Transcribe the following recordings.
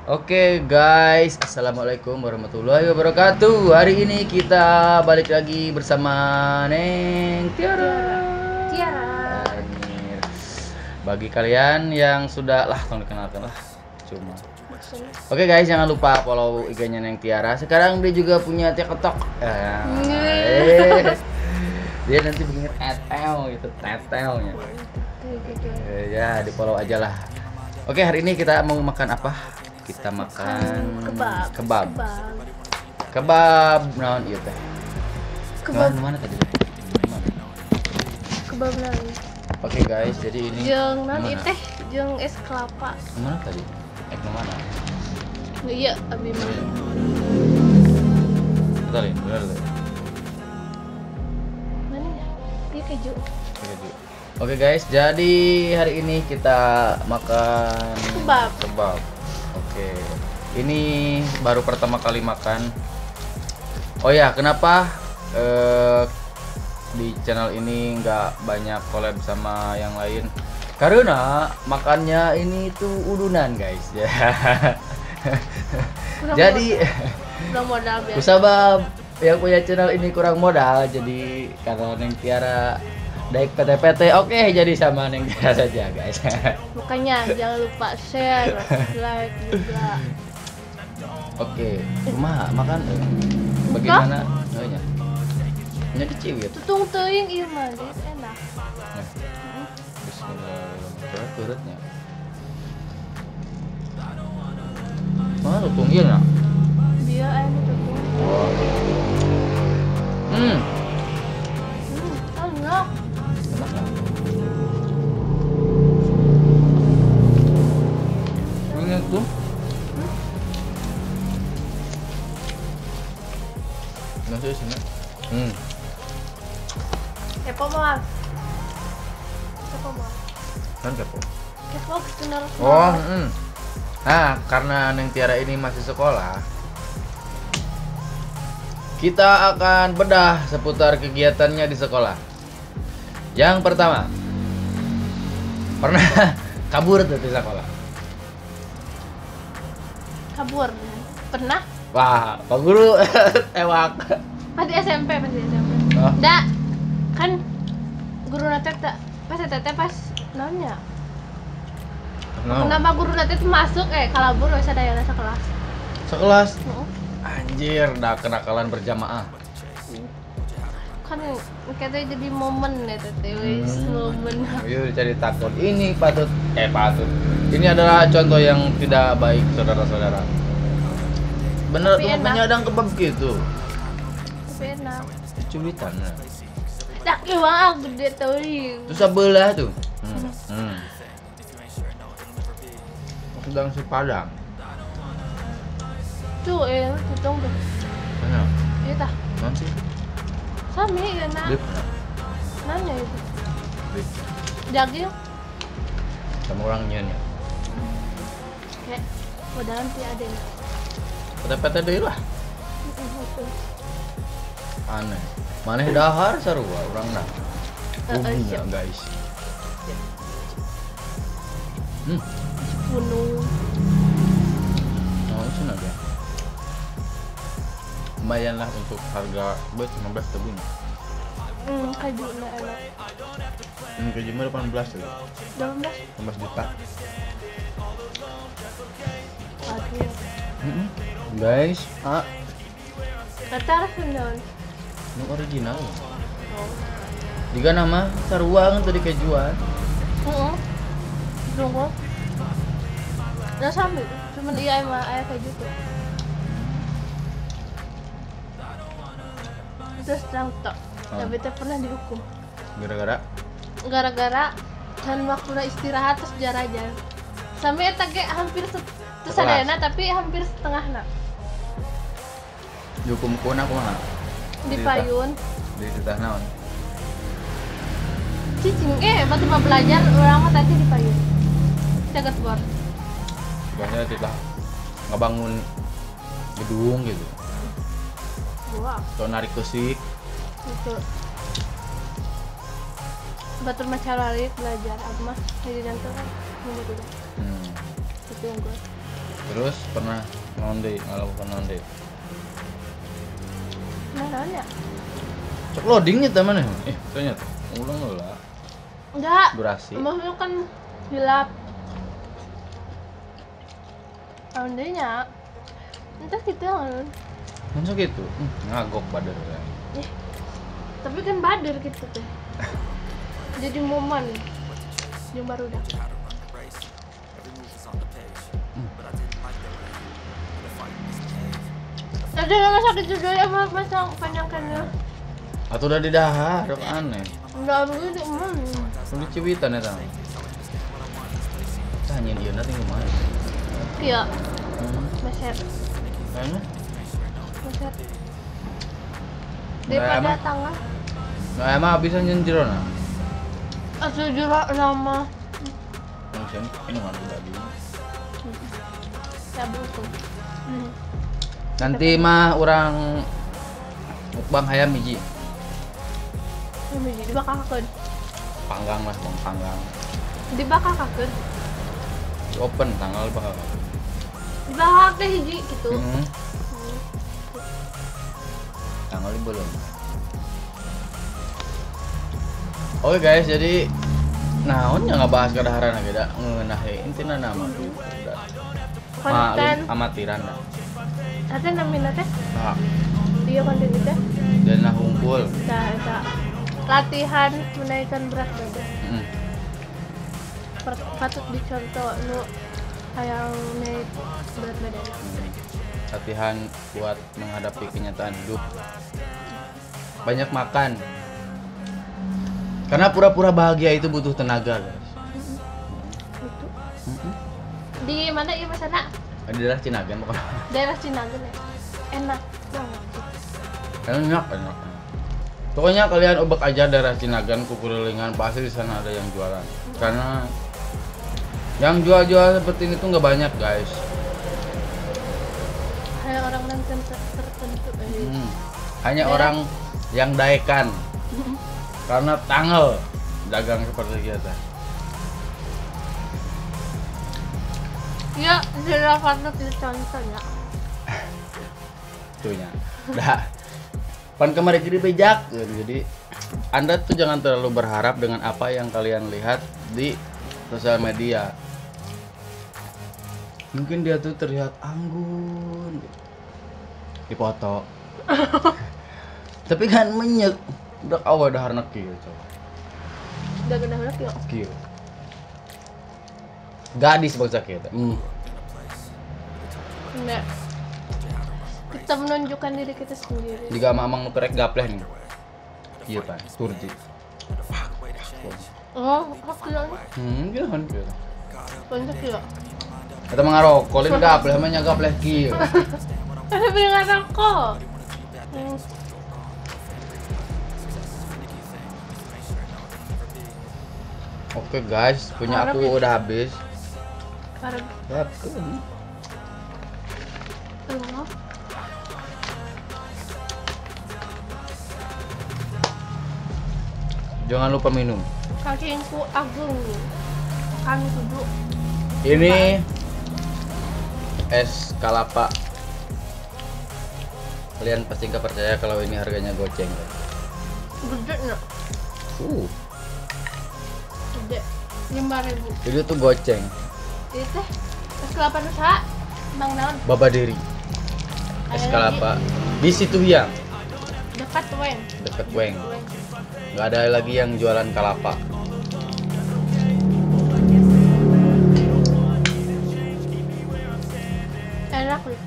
Oke guys, assalamualaikum warahmatullahi wabarakatuh. Hari ini kita balik lagi bersama Neng Tiara. Tiara. Bagi kalian yang sudah lah, tolong dikenalkan lah. Cuma. Oke guys, jangan lupa follow IG-nya Neng Tiara. Sekarang dia juga punya TikTok. Dia nanti bikin tetel gitu, tetelnya. Ya, di follow aja lah. Oke, hari ini kita mau makan apa? Kita makan kebab. Kebab. Kebab naon ieu teh? Kebab mana tadi? Kebab naon? Oke guys, jadi ini jeung naon ieu teh? Jeung es kelapa. Mana tadi? Mana? Iya, abi mah. Tadi, benar tadi. Mana ya? Ieu keju. Keju. Oke guys, jadi hari ini kita makan kebab. Kebab. Oke, ini baru pertama kali makan. Oh ya, kenapa di channel ini nggak banyak collab sama yang lain? Karena makannya ini tuh udunan guys ya. Jadi kurang modal. Usabab yang punya channel ini kurang modal, jadi karena Neng Tiara daik PT-PT, oke jadi sama Neng Tiara saja guys. Makanya jangan lupa share, like juga. Oke, kumaha makan bagaimana? Nya. Nya diciwit. Tutung teuing ieu mah enak. Nah. Bismillahirrahmanirrahim. Perutnya. Mana tutung ieu na? Dia aya tutung. Oh. Enak. Enak nggak? Ini tuh nasi sini. Kepo mau? Kepo mau? Kan kepo. Kepo gitu naros. Oh, Nah, karena Neng Tiara ini masih sekolah, kita akan bedah seputar kegiatannya di sekolah. Yang pertama, pernah kabur tuh di sekolah? Kabur? Pernah? Wah, Pak Guru tewak. Pas di SMP, pas di SMP. Oh. Nggak, kan guru nate tak pas tete pas nanya. No. Kenapa guru nate tuh masuk kalabur wes sadayana sekelas. Sekelas? Anjir, dah kenakalan berjamaah. Kan katanya jadi momen ya tete, wis momen. Iya, cari takut. Ini patut, patut. Ini adalah contoh yang tidak baik, saudara-saudara. Bener tuh penyadang kebab gitu. Tapi enak. Cuwitan. Tak iwak gede teuing. Terus sebelah tuh. Sedang si Padang. Tuh, tutung tuh. Mana? Iya tah. Mana sih? Sami ya nak. Nanya itu. Bip. Daging. Sama orang nyen ya. Kayak modalan ti ada. PT-PT deui lah. Aneh. Maneh dahar sarua urang na. Ubinya guys. Gunung. Oh, itu aja. Lumayan lah untuk harga buat 15 ribu. Keju enak. Keju mah 18 tuh. 18? 18 juta. Aduh. Guys, Kata naon? Nu original. Oh. Jika nama sarua kan tadi kejuan. Heeh. Tunggu. Nah sami, cuman iya emang aya keju tuh. Terus terang tok, tapi teh pernah dihukum. Gara-gara? Gara-gara kan waktu istirahat terus jarajan. Sampai eta ge hampir terus sadayana tapi hampir setengahna. Dihukum ku kumaha? Di payun. Di titah naon? Cicing batu mah belajar urang mah tadi di payun. Caget bor. Biasanya titah ngebangun gedung gitu. Wah. Atau narik kesik. Gitu. Batur mah cararik belajar aku mah jadi jantung kan. Itu yang gue. Terus pernah naon deui, ngalakukan naon deui? Nah, naon ya? Cek loadingnya teh mana? Tanya tuh. Ulang lah. Enggak. Durasi. Maksudnya kan hilap. Naon deui nya? Entah gitu kan. Masa gitu? Ngagok bader ya. Tapi kan bader gitu teh. Jadi momen yang baru dah. Tadi nggak sakit juga ya masa panjang kan. Atau udah di dahar, aneh. Enggak begitu, Udah ciwitan ya tang. Tanyain dia nanti gimana? Iya. Meser. Kayaknya? Meser. Daripada tangga. Nah emang bisa nyenjero nah. Atau jero lama. Mungkin ini mana tadi. Ya betul. Nanti mah orang mukbang hayam hiji. Hayam hiji dibakar. Panggang lah, bang panggang. Dibakar kakeun. Di open tanggal bakal. Dibakar teh hiji gitu. Tanggal belum. Oke guys, jadi naon nya ngabahas kadaharan lagi da ngeunah intina nama gitu. Konten amatiran dah. Ate namina teh? Nah. Iya konten teh. Dan hungkul. Tah eta. Latihan menaikkan berat badan. Patut dicontoh nu hayang naik berat badan. Latihan buat menghadapi kenyataan hidup. Banyak makan. Karena pura-pura bahagia itu butuh tenaga, guys. Itu. Di mana ieu masana? Di daerah Cinagan pokoknya. Daerah Cinagan ya. Enak banget. Enak, enak. Pokoknya kalian obek aja daerah Cinagan, Kukulilingan, pasti di sana ada yang jualan. Karena yang jual-jual seperti ini tuh nggak banyak, guys. Hanya orang tertentu aja. Hanya orang yang daekan. Karena tanggal dagang seperti kita. Ya, sudah patut dicontoh ya. Tuhnya. Dah. Pan kemarin jadi bejak. Jadi Anda tuh jangan terlalu berharap dengan apa yang kalian lihat di sosial media. Mungkin dia tuh terlihat anggun di foto. Tapi kan menyek. Udah awal daharna kieu coba. Udah daharna kieu. Kieu. Gadis bangsa kita. Enggak. Kita menunjukkan diri kita sendiri. Jika mamang nu perek gapleh nih. Iya pan, turji. Oh, hak kieu. Kieu kan kieu. Bangsa kieu. Eta mah ngarokok, lain gapleh mah nya gapleh kieu. Tapi beli ngarokok. Oke guys, punya aku udah habis. Jangan lupa minum. Kakingku agung. Kami kudu. Ini es kelapa. Kalian pasti nggak percaya kalau ini harganya goceng. Gede nggak? Gede, 5.000. Itu tuh goceng. Itu teh es kelapa nusa, Bang Naon. Babadiri. Es kelapa di situ ya. Dekat Weng. Dekat Weng. Nggak ada lagi yang jualan kelapa. Enak nih.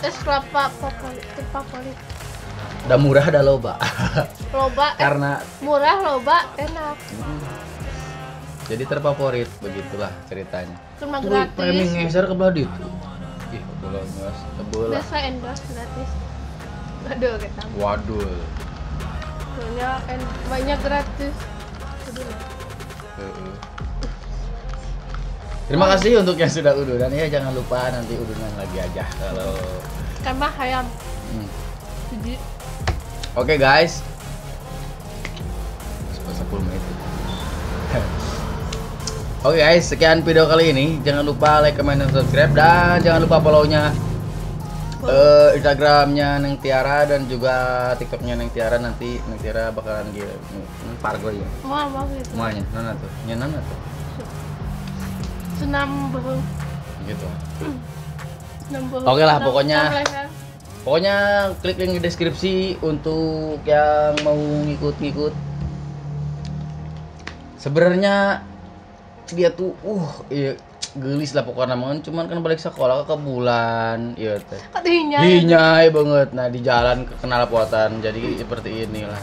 Es kelapa favorit, terfavorit. Udah murah, udah loba. Loba. Karena murah, loba, enak. Jadi terfavorit, begitulah ceritanya. Cuma gratis. Framing ngeser ke belah ditu. Ih, belah ngeus, tebel. Biasa endorse gratis. Waduh, kita. Waduh. Banyak, banyak gratis. Terima kasih untuk yang sudah udunan ya, jangan lupa nanti udunan lagi aja kalau tambah ayam. Oke guys. 10 menit. Oke guys, sekian video kali ini. Jangan lupa like, comment, dan subscribe. Dan jangan lupa follow-nya Instagramnya Neng Tiara dan juga TikToknya Neng Tiara. Nanti Neng Tiara bakalan gitu pargo ya. Mau gitu. Semuanya, nana tuh, nana tuh. Senam bohong. Gitu. Senam bohong. Oke lah, pokoknya. Pokoknya klik link di deskripsi untuk yang mau ngikut-ngikut. Sebenarnya dia tuh iya gelis lah pokoknya namun cuman kan balik sekolah ke bulan iya teh. Hinyai banget. Nah, di jalan kenal potan jadi seperti inilah.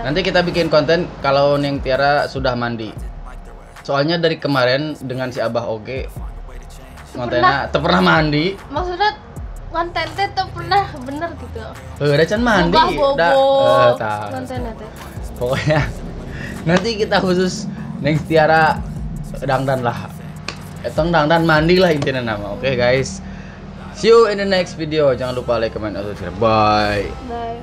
Nanti kita bikin konten kalau Neng Tiara sudah mandi. Soalnya dari kemarin dengan si Abah Oge kontennya teu pernah mandi. Maksudnya konten teh teu pernah bener gitu. Heuh, can mandi. Dah kontennya teh. Pokoknya nanti kita khusus Neng Tiara dangdan lah. Etong dangdan mandi lah intinya nama. Oke guys. See you in the next video. Jangan lupa like, comment, and subscribe. Bye. Bye.